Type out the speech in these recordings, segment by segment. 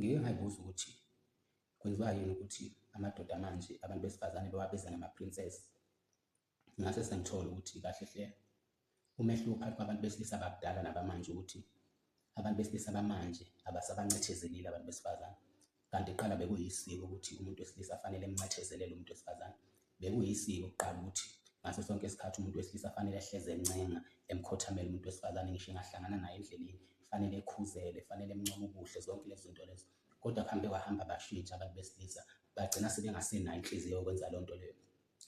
Ngike ngayibuza ukuthi kwenziwa yini ukuthi amadoda manje abantu besifazane bewabiza ngama-princess. Ngase sengithola ukuthi kahle hle umehluko phakathi kwabantu besilisa bakudala nabamanje ukuthi abantu besilisa bamanje abasabancethezelile abantu besifazane. Kanti kuqala bekuyisiko ukuthi umuntu wesilisa fanele emncethezelele umuntu wesifazane. Bekuyisiko kuqala ukuthi ngaso sonke isikhathi umuntu wesilisa fanele ehleze encenga, emkhothamela umuntu wesifazane ngisho engahlangana naye endleleni, fanele ekhuzele, fanele emncome ubuhle, zonke lezo zinto lezo. Kodwa kuhambe kwahamba bashintsha abantu besilisa, bagcina sebengasenayo inhliziyo yokwenza leyo nto leyo.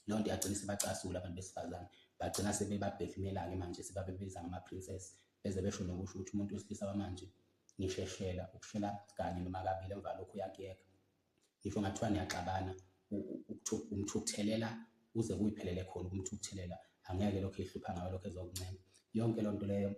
Leyo nto yagcina isibacasula abantu besifazane, bagcina sebebabhekimela-ke manje sebabebiza ngama-princess, beze besho nokusho ukuthi umuntu wesilisa wamanje ngisho eshela ukushela kanye noma kabili emva lokho uyakuyeka. Ngisho ngathiwa niyaxabana umthukuthelela kuze kuyiphelele khona ukumthukuthelela, angeke lokhu ehlupha ngawe lokhu ezokuncenga. Yonke leyo nto leyo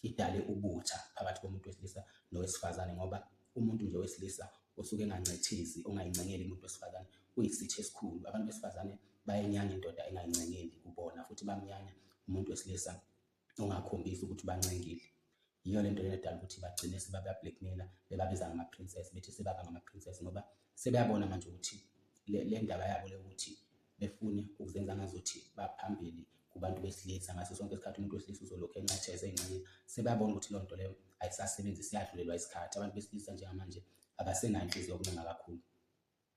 idale ubutha phakathi komuntu wesilisa nowesifazane ngoba umuntu nje wesilisa osuke engancethezi, ongayincengeli umuntu wesifazane uyisitha esikhulu. Abantu besifazane bayenyanya indoda engayincengeli kubona futhi bamnyanya umuntu wesilisa ongakhombisi ukuthi bancengile. Yiyo le nto lena edala ukuthi bagcine sebaba-blackmail-a bebabiza ngama-princess, bethi sebaba ngama-princess ngoba sebeyabona manje ukuthi le ndaba yabo le ukuthi befune ukuzenza ngazuthi baphambili kubantu besilisa ngaso sonke isikhathi umuntu wesilisa uzolokhu encetheza ey'ngxenyeni. Sebeyabona ukuthi leyo nto leyo ayisasebenzi, siyadlulelwa isikhathi. Abantu besilisa njengamanje abasenayo inhliziyo yokuncenga kakhulu.